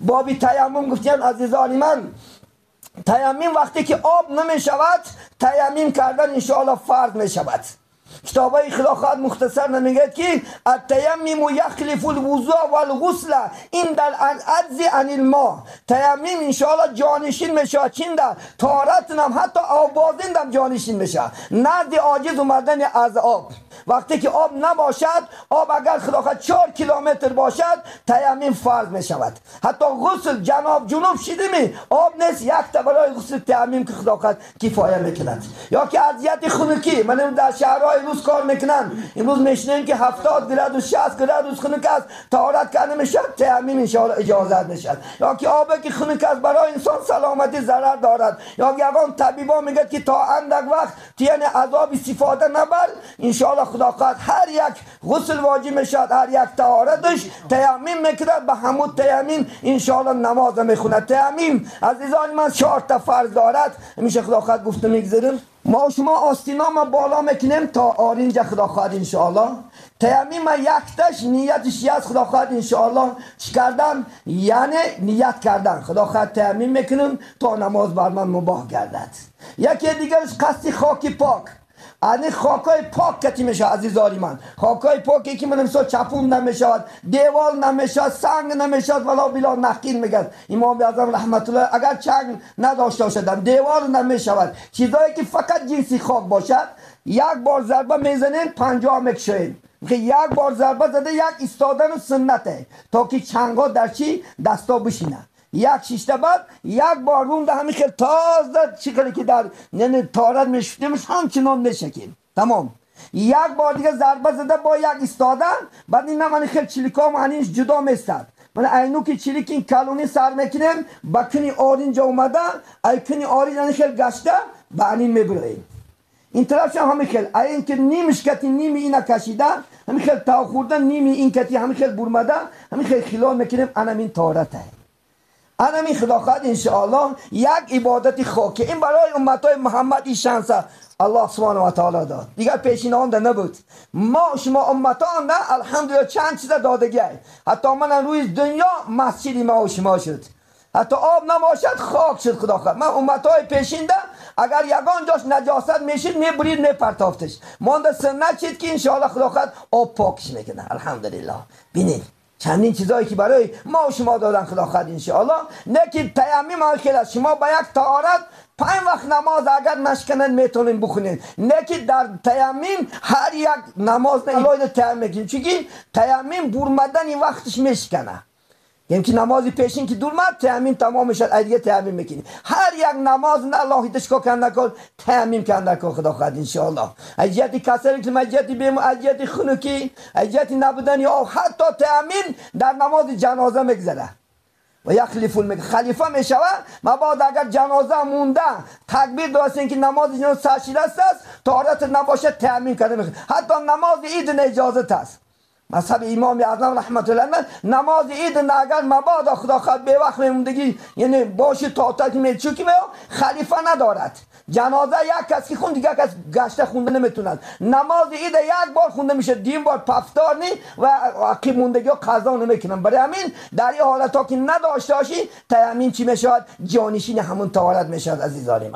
بابی تیمم گفتیم عزیزان من، تیمم وقتی که آب نمی شود تیمم کردن انشاءالله فرض می شود. کتابای خدا خواهد مختصر نمیگه که التیمم یخلف الوضوء والغسل عند العجز عن الماء. تیمم انشاءالله جانشین میشه چینده طهارت هم حتی آب بازیندم جانشین میشه نزد عاجز اومدن از آب. وقتی که آب نباشد، آب اگر خدا خواهد 4 کیلومتر باشد تیمم فرض میشود. حتی غسل جناب جنوب شده می آب نیست، یک تا برای غسل تیمم که خدا خواهد کفایه میکند. یا که اذیت خنکی، من در شهرهای امروز کار میکنن، امروز میشنیم که 70 گراد و 60 گراد روز خنک است، طهارت کرده میشد تیمم انشاءالله اجازت میشد. یا که آب که خنک است برای انسان سلامتی ضرر دارد، یا یگان طبیبا میگه که تا اندک وقت یعنی عذاب استفاده نبر، انشاءالله خدا خواهد هر یک غسل واجب میشد، هر یک طهارتش تیمم میکند، به همون تیمم انشاءالله نماز میخوند. تیمم عزیزان من 4 تا فرض دارد، میشه خدا خواهد گفته میگذاریم. ما شما آستینا ما بالا میکنیم تا آرنج خدا خواهد انشاءالله. تیمم یکتش نیتش از خدا خواهد انشاءالله چی کردن؟ یعنی نیت کردن خدا خواهد تیمم میکنیم تا نماز بر من مباح گردد. یکی دیگرش قصد خاک پاک، یعنی خاکای پاک کتی میشه عزیزان من، خاکای پاکی که من مثلا چپون نمیشود، دیوال نمیشود، سنگ نمیشود، ولا بلا نقین میگه امام اعظم رحمت الله، اگر چنگ نداشته باشد دیوال نمیشود، چیزایی که فقط جنسی خاک باشد یک بار ضربه میزنین 50 میکشین، که یک بار ضربه زده یک ایستادن سنته تا که چنگا در چی دستا بشینه. یک شیشته بعد یک بار روم ده همین خیلی تازه چی خیلی که در یعنی تارت میشفتیمش همچنان میشکیم تمام. یک بار دیگه ضربه زده با یک ایستادن، بعد این من خیلی چلیکام هنیش جدا میستد، من اینو که چلیک این کلونی سر میکنیم با کنی آرنج اومده، ای کنی آرنج یعنی خیلی گشته با انین میبریم. این طرف هم همین خیلی این که نیمش کتی نیمی اینا کشیده، همین خیلی تا خوردن نیمی این کتی همین خیلی برمده، همین خیلی خلال میکنیم، انم این تارته. انمی خدا خواهد انشاءالله یک عبادت خاکی این برای امتای محمد این شانس الله سبحانه و تعالی داد، دیگر پیشین آن نبود. ما شما امتان نه الحمدلله چند چیز دادگی، حتی من روی دنیا مسجد ما و شما شد، حتی آب نباشد خاک شد خدا خواهد. من امتای پیشین ده اگر یگان جاش نجاست میشید میبرید میپرتافتش، مانده سنت شد که انشاءالله خدا خواهد آب پاکش میکنه الحمدلله. بینید چندین چیزایی که برای ما و شما دادن خدا خواهد انشاءالله. نه که تیمم هم خیلی است، شما با یک طهارت 5 وقت نماز اگر نشکنن میتونین بخونین، نه که در تیمم هر یک نماز نه الهی تیمم میکنین، چون تیمم برمدن وقتش میشکنه، یعنی که نماز پیشین که دورمد تیمم تمام میشد، دیگه تیمم میکنی هر یک نماز نه الله دشکا کنده کن تیمم کنده کن خدا خواهد انشاءالله. اجیت کسری که اجیت بیم، اجیت خنکی، اجیت نبودن آب، حتی تیمم در نماز جنازه میگذره و یخلف خلیفه میشوه. مبادا اگر جنازه مونده تکبیر داشتین که نماز جنازه سرشیده است طهارت نباشه تیمم کرده میخواد، حتی نماز عید اجازه است. مذهب امام اعظم رحمت الله علیه نماز عید اگر مبادا خدا خواهد به وقت میموندگی یعنی باشه تا تا که چون خلیفه ندارد، جنازه یک کس که خوند دیگه کس گشته خونده نمیتوند، نماز عید یک بار خونده میشه، دیم بار پفتار نی و عقب موندگی ها قضا نمیکنن. برای همین در این حالت ها که نداشته باشی تیمم چی میشود؟ جانشین همون طهارت میشود عزیزان من.